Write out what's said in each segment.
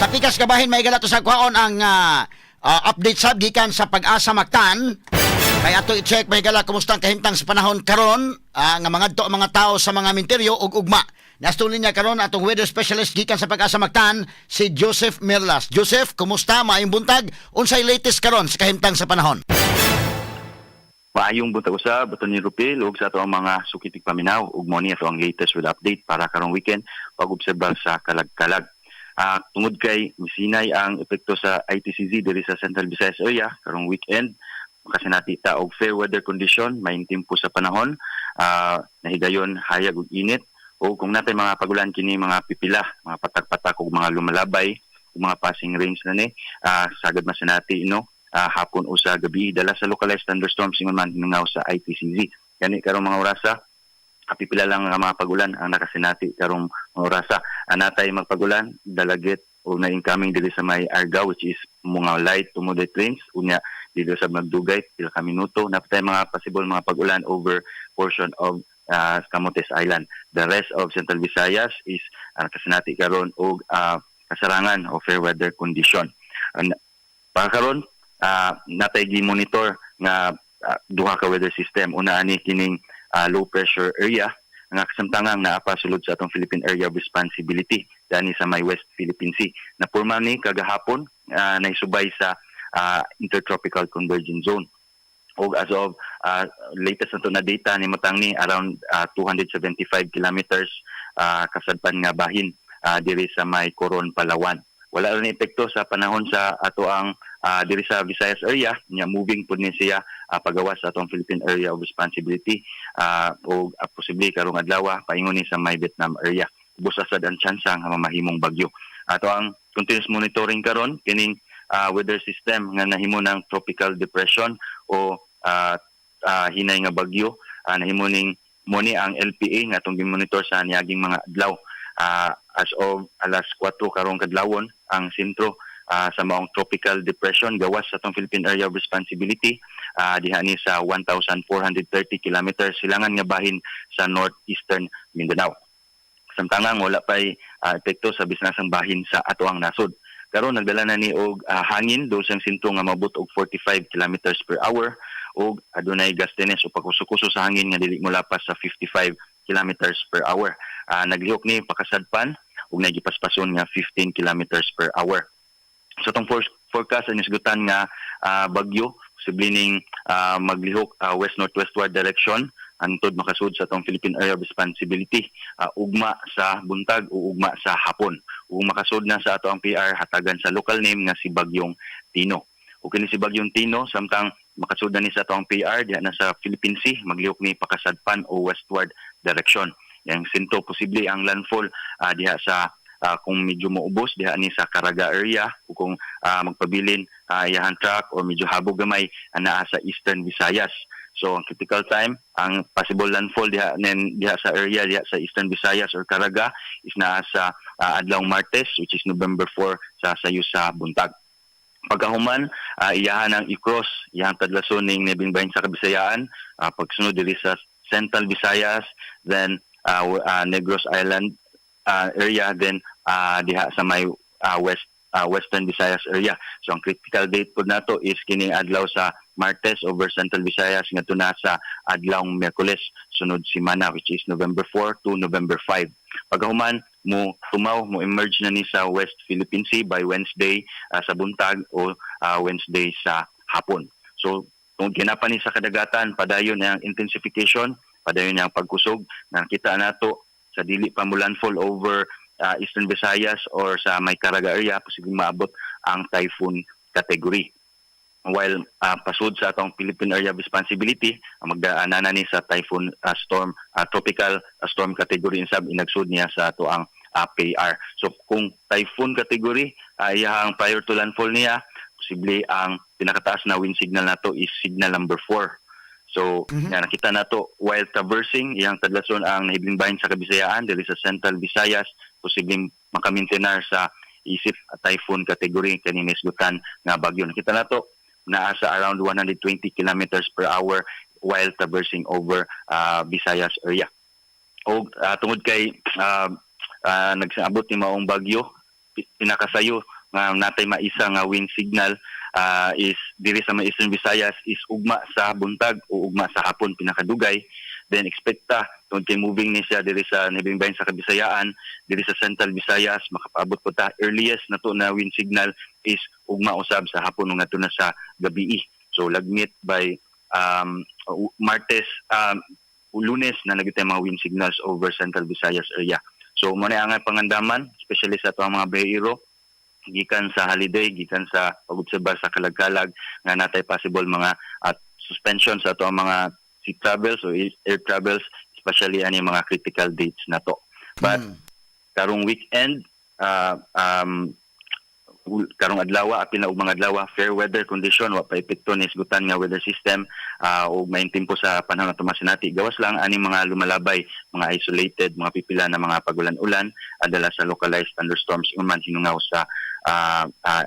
Sa pikas kabahin, may to sa kwaon ang update sab gikan sa Pag-asa Mactan. Kay ato i-check, may gala, kumusta ang kahimtang sa panahon karon nga mangadto ang mga tao sa mga minteryo ug ugma. Nastulin niya karon atong weather specialist gikan sa Pag-asa Mactan, si Joseph Merlas. Joseph, kumusta? Maayong buntag. Unsay latest karon sa kahimtang sa panahon? Maayong buntag usab, Attorney Rupil, ug sa ato ang mga suki tigpaminaw, ug mo ni ato ang latest weather update para karong weekend pag-obserbar sa kalag-kalag. Tungod kay misinay ang epekto sa ITCZ diri sa Central Visayas area karong weekend, makasinati ta og fair weather condition, may timpo sa panahon, nahigayon hayag ug init, o kung natay mga pagulan kini mga pipila, mga patak-patak ug mga lumalabay ug mga passing rains na ni sagad masinati no hapon o sa gabi dala sa localized thunderstorms ingon man hinungaw sa ITCZ. Gani karong mga orasa, pipila lang ang mga pagulan ang nakasinati karong mga orasa. Anatay magpagulan dalagit o na incoming diri sa may Argao, which is mga light to moderate rains, unya dito sa magdugay pila ka minuto. Napatay mga possible mga pagulan over portion of Camotes Island. The rest of Central Visayas is nakasinati karon og kasarangan o fair weather condition. And para karon, natay gi-monitor nga duha ka weather system. Una ani kining low pressure area nga kasamtangang naa pa sulod sa atong Philippine Area of Responsibility dani sa may West Philippine Sea. Napurma ni kagahapon, naisubay sa Intertropical Convergence Zone. Og as of latest na to na data ni motang ni around 275 kilometers kasadpan nga bahin diri sa may Coron, Palawan. Wala rin epekto sa panahon sa ato ang diri sa Visayas area nya, moving pud ni siya pagawas sa atong Philippine Area of Responsibility o posible karong adlaw paingon ni sa may Vietnam area. Busa sad ang tsansa nga mamahimong bagyo. Ato ang continuous monitoring karon kining weather system nga nahimo ng tropical depression o hinay nga bagyo. Nahimo ning mo ni ang LPA nga atong gimonitor sa niaging mga adlaw. As of alas 4 karong kadlawon, ang sentro sa maong tropical depression gawas sa atong Philippine Area of Responsibility, diha ni sa 1,430 kilometers silangan nga bahin sa northeastern Mindanao. Samtangang wala pay epekto sa bisnasang bahin sa atoang nasod. Karon nagdala na ni og hangin do siyang sentro nga mabot og 45 kilometers per hour ug adunay gustiness o pagkuso-kuso sa hangin nga dili molapas sa 55 kilometers per hour. Naglihok ni pakasadpan ug nagipaspason nga 15 kilometers per hour. So itong forecast ang nisgutan nga bagyo posible ning maglihok west northwestward direction hantod makasud sa atong Philippine Area of Responsibility ugma sa buntag o ugma sa hapon. Ug makasud na sa ato ang PR, hatagan sa local name nga si Bagyong Tino. Ug kini si Bagyong Tino, samtang makasud na ni sa ato ang PR diha na sa Philippine Sea, maglihok ni pakasadpan o westward direction. Yang sentro, posible ang landfall diha sa kung medyo moubos diha ni sa Caraga area o kung magpabilin iyahan track or medyo habog gamay, naa sa Eastern Visayas. So ang critical time, ang possible landfall diha nen diha sa area diha sa Eastern Visayas or Caraga is naa sa adlawng Martes, which is November 4 sa sayo sa buntag. Pagkahuman, iyahan ang i-cross, iyahang tadlason ning nahibling bahin sa Kabisayaan, pagsunod diri sa Central Visayas, then Negros Island area, then diha sa may Western Visayas area. So ang critical date po nato is kining adlaw sa Martes over Central Visayas ngadto na sa adlawng Miyerkules sunod semana, which is November 4 to November 5. Pagkahuman mo tumaw, mo emerge na ni sa West Philippine Sea by Wednesday sa buntag o Wednesday sa hapon. So kung ginapan ni sa kadagatan, padayon ang intensification, padayon ang pagkusog. Nakita nato sa dili pa mo landfall over Eastern Visayas or sa may Caraga area, posibleng maabot ang typhoon category. While pasud sa atong Philippine Area of Responsibility, ang magdaanan na ni sa typhoon storm, tropical storm category insab inagsud niya sa ato ang PR. So kung typhoon category iyahang prior to landfall niya, posible ang pinakataas na wind signal nato is signal number 4. So, nga nakita nato while traversing iyang tadlason ang nahibling bahin sa Kabisayaan diri sa Central Visayas, posibleng makamintenar sa isip typhoon category kani nisgutan nga bagyo. Nakita nato naa sa around 120 kilometers per hour while traversing over Visayas area. O tungod kay nagsaabot ni maong bagyo, pinakasayo nga natay maisa nga wind signal is diri sa may Eastern Visayas is ugma sa buntag o ugma sa hapon pinakadugay. Then expect ta tungod kay moving ni siya diri sa nibing bahin sa Kabisayaan, diri sa Central Visayas, makapaabot po ta, earliest na to na wind signal is ugma usab sa hapon o ngadto na sa gabii. So lagmit by Martes, Lunes na nagyud mga wind signals over Central Visayas area. So mo na ang pangandaman, especially sa ato ang mga biyahero gikan sa holiday, gikan sa pag-obserbar sa kalagkalag, nga natay possible mga at suspension sa ato ang mga sea travels o air travels, especially ani mga critical dates na to. But karong weekend, karong adlaw, apil na og mga adlaw, fair weather condition, wa pa epekto ni hisgutan nga weather system ug may tempo sa panahon na tumasinati. Gawas lang ani mga lumalabay, mga isolated, mga pipila na mga pagulan-ulan adala sa localized thunderstorms man hinungaw sa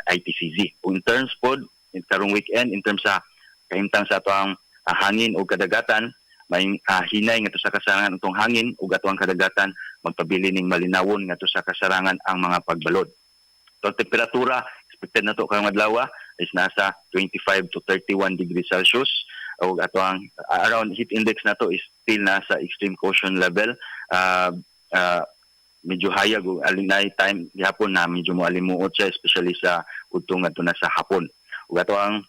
ITCZ. Ug in terms pod in karong weekend, in terms sa kahimtang sa ato ang hangin o kadagatan, may hinay ngadto sa kasarangan atong hangin ug ato ang kadagatan, magpabili ning malinawon ngadto sa kasarangan ang mga pagbalod. So, ang temperatura expected na to karong adlaw is nasa 25 to 31 degrees Celsius ug ato ang around heat index na to is still nasa extreme caution level. Medyo hayag ug alinay time gihapon na medyo moalimuot siya, especially sa udto ngadto na sa hapon. Ug ato ang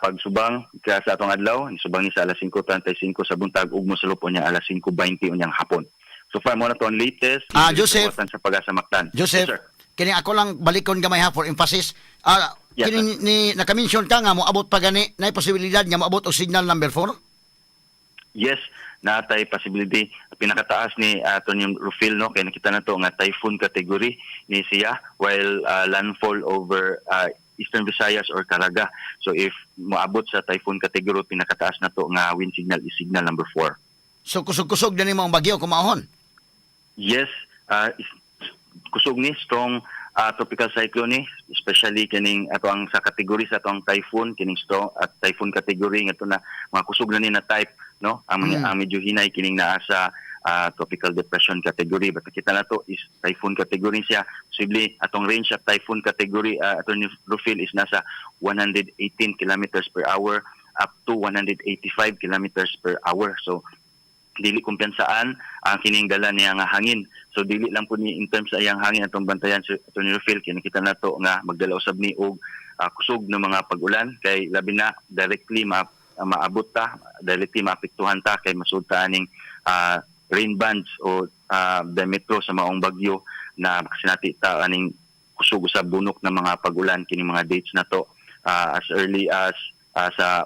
pagsubang kaya sa atong adlaw, subang ni sa alas 5:35 sa buntag ug mosulop unya alas 5:20 unyang hapon. So far, mo na to ang latest Joseph. sa Pag-asa Mactan. Joseph, Yes, sir. Kini ako lang balikon gamay ha, for emphasis. Yes. Kini ni naka-mention ka nga moabot pa gani na posibilidad nga moabot og signal number 4? Yes, natay possibility. Pinakataas ni aton yung Rufil, no, kay nakita na to nga typhoon category ni siya while landfall over Eastern Visayas or Caraga. So if moabot sa typhoon category, pinakataas na to nga wind signal is signal number 4. So kusog-kusog na nimo ang bagyo kung maohon. Yes, kusog ni, strong tropical cyclone ni, especially kining ato ang sa category sa atong typhoon, kining strong at typhoon category nga na mga kusog na ni na type, no. Ang medyo hinay kining naa sa tropical depression category, but kita na to is typhoon category siya. Posible atong range sa typhoon category, ato ni Rufil, is nasa 118 kilometers per hour up to 185 kilometers per hour. So dili kumpiyansaan ang kining dala niya nga hangin. So dili lang po ni in terms sa iyang hangin atong bantayan si Atty. Rufil, kini kita nato nga magdala usab ni og kusog ng mga pag-ulan kay labi na directly maabot ta, directly maapektuhan ta kay masud ta aning rain bands o diametro sa maong bagyo na makasinati ta aning kusog usab bunok ng mga pag-ulan kini mga dates na to, as early as sa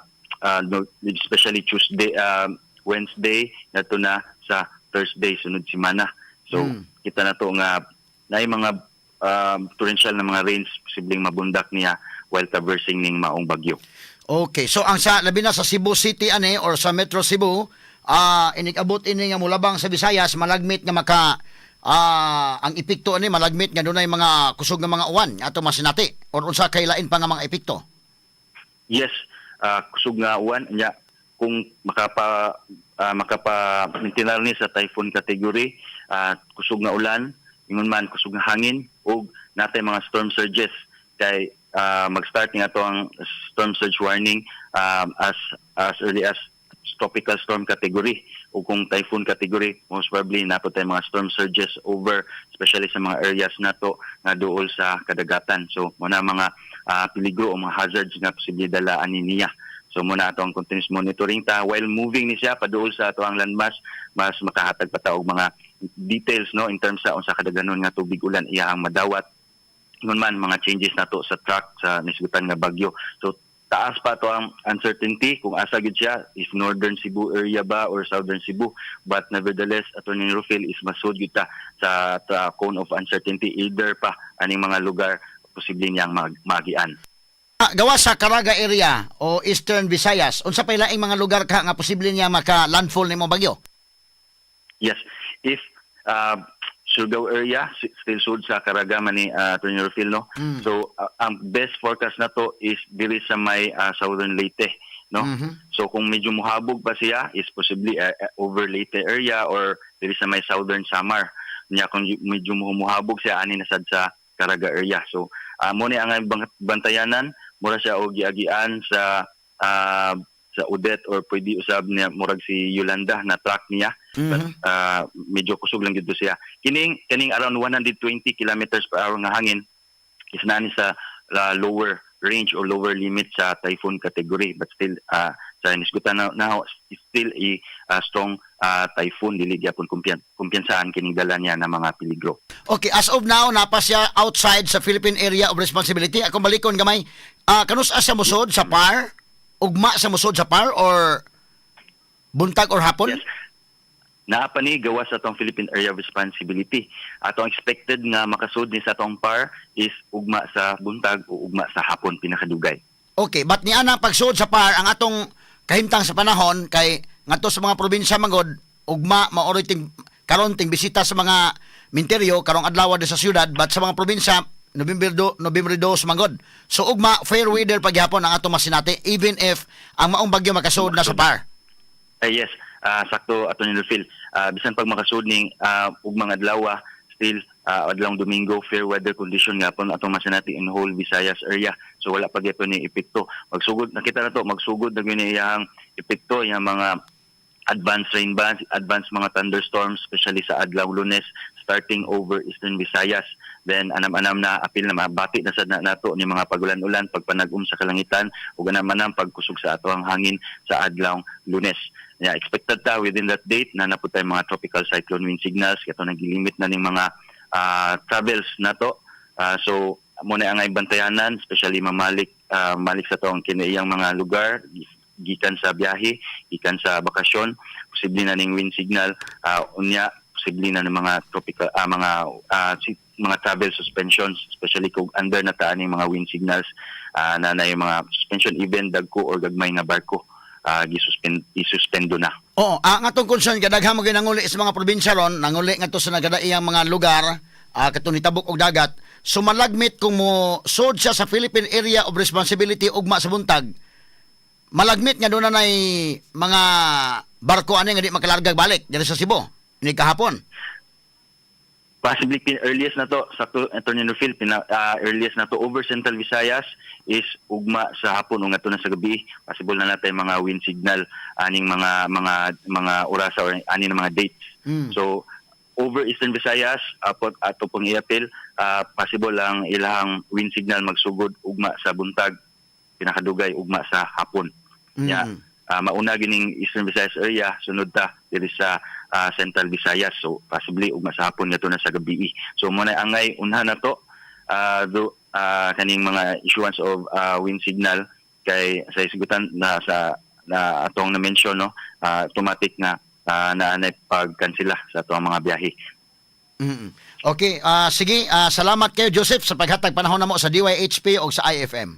no, especially Tuesday, Wednesday na to na sa Thursday sunod semana. So kita na to nga naay mga torrential na mga rains posibleng mabundak niya while traversing ning maong bagyo. Okay, so ang sa labi na sa Cebu City ani or sa Metro Cebu, inig-abot ini nga mulabang sa Visayas, malagmit nga maka ang epekto ani malagmit nga dunay mga kusog nga mga uwan ato masinati or unsa kay lain pa nga mga epekto? Yes, kusog nga uwan nya kung makapa maintain ni sa typhoon category, kusog nga ulan, ingon man kusog nga hangin ug natay mga storm surges kay mag-start nga to ang storm surge warning as early as tropical storm category, o kung typhoon category, most probably naa pod tay mga storm surges over, especially sa mga areas nato nga duol sa kadagatan. So muna mga peligro o mga hazards nga posible dala ani niya. So muna ato ang continuous monitoring ta while moving ni siya paduol sa ato ang landmass, mas makahatag pa ta og mga details, no, in terms sa unsa kadaganon nga tubig ulan iyahang madawat, ingon man mga changes nato sa track sa nisgutan nga bagyo. So taas pa to ang uncertainty kung asa gyud siya, if northern Cebu area ba or southern Cebu, but nevertheless, ato ni Rufil is masud gyud ta sa cone of uncertainty. Either pa aning mga lugar posible niyang magian. Gawa sa Caraga area o Eastern Visayas, unsa pay laing mga lugar ka nga posible niya maka landfall nimo bagyo? Yes, if Surigao area, still sud sa Caraga man ni Atty. Rufil, no. So ang best forecast na to is diri sa may Southern Leyte, no. So kung medyo muhabog pa siya is possibly over Leyte area or diri sa may Southern Samar. Nya kung medyo muhabog siya ani na sad sa Caraga area. So mo ni ang bantayanan, mura siya og giagian sa Odette or pwede usab niya murag si Yolanda na track niya. But medyo kusog lang gid siya. Kining kaning around 120 kilometers per hour nga hangin is naa ni sa lower range or lower limit sa typhoon category, but still sa nisgutan na still a strong typhoon. Dili gyapon kumpiyansaan kining dala niya na mga peligro. Okay, as of now, naa pa siya outside sa Philippine Area of Responsibility. Akong balikon gamay, kanus-a siya musod sa PAR? Ugma sa musod sa PAR or buntag or hapon? Yes. Naa pa ni gawas sa atong Philippine Area of Responsibility. Atong expected nga makasud ni sa atong PAR is ugma sa buntag o ugma sa hapon pinakadugay. Okay, but niya na pagsud sa PAR, ang atong kahimtang sa panahon kay ngadto sa mga probinsya mangod ugma maoray ting karon ting bisita sa mga minteryo karong adlaw sa syudad, but sa mga probinsya Nobyembre 2, Nobyembre 2 mangod. So ugma fair weather pagyapon ang atong masinati even if ang maong bagyo makasud na sa PAR. Ay yes, sakto, Attorney Phil. Bisan pag makasud ning ugmang adlaw, still adlawng Domingo fair weather condition nga pon atong masinati in whole Visayas area. So wala pa gyapon ni epekto. Magsugod nakita na to, magsugod na gyud ni iyang epekto, iyang mga advanced rain bands, advanced mga thunderstorms, especially sa adlaw Lunes, starting over Eastern Visayas. Then anam-anam na apil na mabati na sad na nato ni mga pagulan-ulan, pagpanag-um sa kalangitan ug anam-anam pagkusog sa ato ang hangin sa adlaw Lunes. Yeah, expected ta within that date na naa pud tay mga tropical cyclone wind signals kato nagilimit na ning mga travels nato. So mo na ang bantayanan, especially mamalik malik sa atong kinaiyang mga lugar gikan sa biyahe, gikan sa bakasyon, posible na ning wind signal, unya posible na ng mga tropical mga travel suspensions, especially kung under na ta ning mga wind signals, na na yung mga suspension, even dagko or gagmay nga barko gisuspend isuspendo na. Oo, ang atong concern kay daghan mo nanguli sa mga probinsya ron, nanguli ngadto sa nagadaiyang mga lugar, katong nitabok og dagat. So malagmit kung mo sud siya sa Philippine Area of Responsibility ugma sa buntag. Malagmit nga doon na nay mga barko ani nga di makalargag balik diri sa Cebu ni kahapon. Possibly earliest na to sa to, Attorney Phil, earliest na to over Central Visayas is ugma sa hapon o ngadto na sa gabi. Possible na natin mga wind signal aning mga orasa or ani ng mga dates. So over Eastern Visayas apot ato pong iapil, possible ang ilahang wind signal magsugod ugma sa buntag, pinakadugay ugma sa hapon. Ya, mauna gining Eastern Visayas area, sunod ta diri sa Central Visayas. So possibly ugma sa hapon ngadto na sa gabi. So mo na angay unha na to do kaning mga issuance of wind signal kay sa isgutan na sa na atong na-mention, no, automatic na na na pagkansela sa atong mga biyahe. Okay, sige, salamat kayo, Joseph, sa paghatag panahon namo sa DYHP o sa IFM.